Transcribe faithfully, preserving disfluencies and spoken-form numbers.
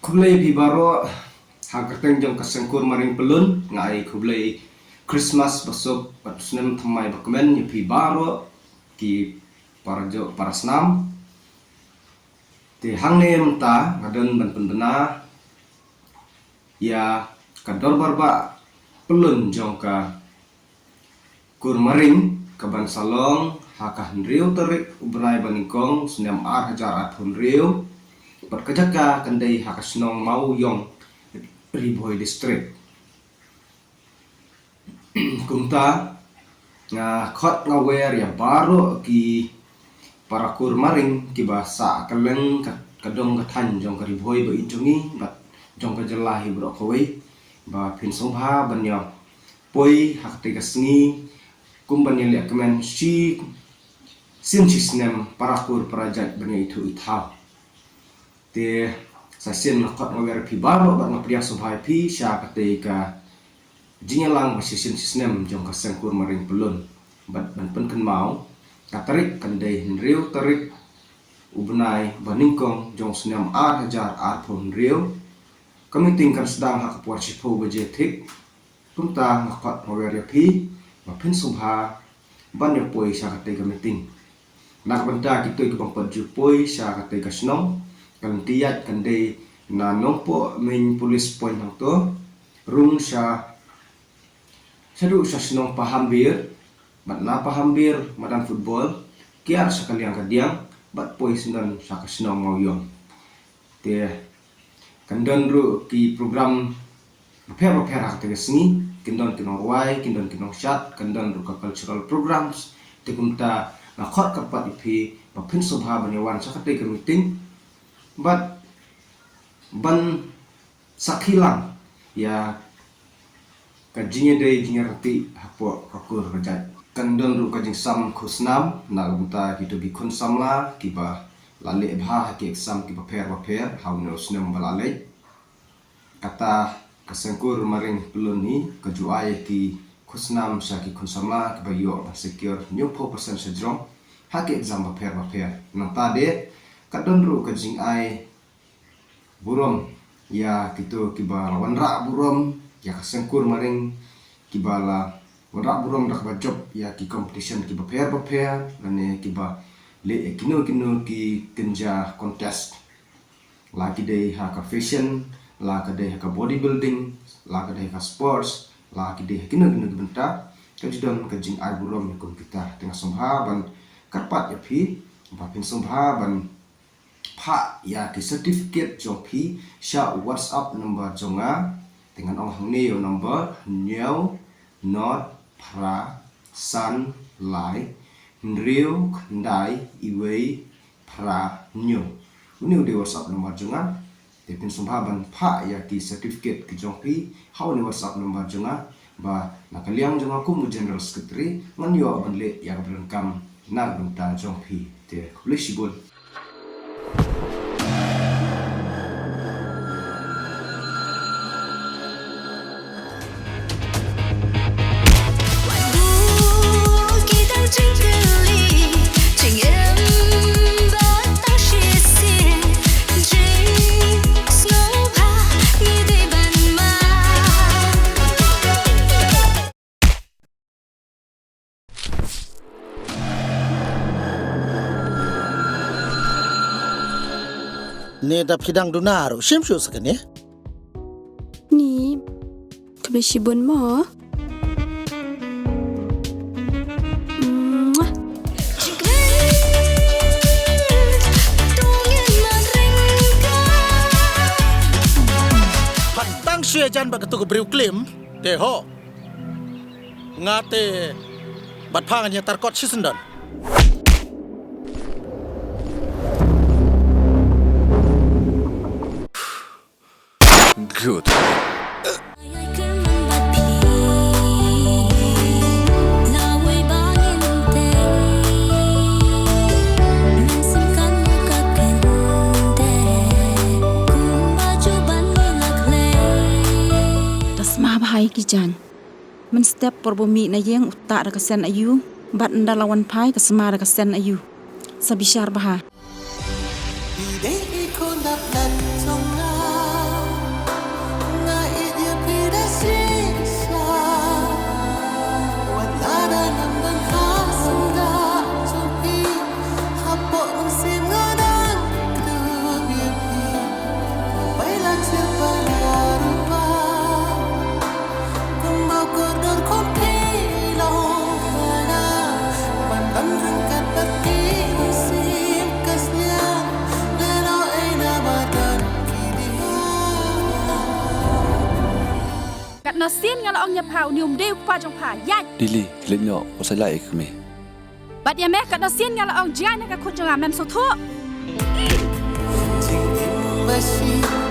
Khublei phi baroh, ha kyrteng jong ka Seng Kur Maring Pyllun, nga ai khublei Christmas basuk bad snem thymmai bakmen ïa phi baroh ki para jong para snam. Te hangne mynta nga don ban pynbna ïa ka dorbar bah pyllun jong ka Kur Maring, kaban sa long ha ka hynriew tarik u bnai ba nyngkong snem ar hajar arphew hynriew, bad ka jaka kan dei ha ka shnong Mawïong, Ri Bhoi District. Kumta nga khot nga wer ïa baroh ki para Kur Maring kiba sah kylleng ka, ka dong ka thaiñ jong ka Ri Bhoi ba ïeit jong ngi bad jong ka jylla hi baroh kawei, ba phin sngewbha ban ïa poi ha katei ka sngi kum ban ïa leh kmen shi sien shi snem, para kur para jait ban ïa ithuh ithaw. Te sa shisien nga khot nga wer ïa phi baroh bad nga pdiang sngewbha ïa phi sha katei ka jingïalang ba shisien shisnem jong ka Seng Kur Maring Pyllun. Bad ban pynkynmaw, ka tarik kan dei hynriew tarik u bnai ba nyngkong jong snem ar hajar arphew hynriew. Ka meeting kan sdang ha ka por shiphew baje thik. Kumta nga khot nga wer ïa phi ba phin sngewbha ban ïa poi sha katei ka meeting. Na ka bynta kito kiba ym pat ju poi sha katei ka shnong, ka lynti ïaid kan dei na Nongpoh main police point hangto, rung sha, shaduh sha shnong Pahambir, bad na Pahambir madan football, kiar sha ka liang ka diang, bad poi syndon sha ka shnong Mawïong. Te kan don ruh ki program bapher bapher ha katei ka sngi, kin don ki nongrwai, kin don ki nongshad, kan don ruh ka cultural programs. Te kumta nga khot kyrpad ïa phi ba phin sngewbha ban ïa wan sha katei ka meeting bad ban sakhi lang ïa ka jingïadei jingïarapih hapoh ka kur ka jait. Kan don ruh ka jingsam khusnam na ka bynta kito ki khun samla kiba la leh bha ha ki exam kiba pher bapher ha une u snem ba la leit. Kata ka Seng Kur Maring Pyllun hi ka ju ai ïa ki khusnam sha ki khun samla kiba ïoh ban secure hynñiewphew percent shajrong ha ki exam bapher bapher. Nangta de ka don ruh ka jingai burom ïa kito kiba la wanrah burom ïa ka Seng Kur Maring, kiba la wanrah burom da kaba jop ïa ki competition kiba pher bapher lane kiba leh ïa kino kino ki kynja contest. La ki dei ha ka fashion, la ka dei ha ka bodybuilding, la ka dei ha ka sports, la ki dei ha kino kino ki bynta. Ka ju don ka jingai burom ïa kum kita. Te nga sngewbha ban kyrpad ïa phi ba phin sngewbha ban phah ïa ki certificate jong phi sha WhatsApp number jong nga. Te ngan ong hangne ïa u number: hynñiew nod phra san lai hynriew khyndai iwei phra hynñiew. Une u dei WhatsApp number jong nga. Te phin sngewbha ban phah ïa ki certificate ki jong phi ha une WhatsApp number jong nga, ba na ka liang jong nga kum u General Secretary ngan ïoh ban leh ïa ka bynta kam na ka bynta jong phi. Te khublei shibun. Ne da phi dang duna ruh shim shuh sa kane. Ni, khublei shibun mo. Mwah. Phan tang shu ïajan bad katu ka briew klim, te ho. Nga te bad pha ngan ïatar kot shisyndon. Good. Da sma bha ïa ki jaiñ. Mynstep por ba mih na ïing u tah da ka sen aïu, bad ynda la wan phai ka sma da ka sen aïu. Sa bishar bha. Katno sien nga la ong ïa pha, une um dei u kpa jong pha, ïaid. Lily, leit noh, wat sa leh ïa ka kmie. Bad ïa me, katno sien nga la ong jngai na ka khun jong nga, mem sngewthuh. Jingim ba shi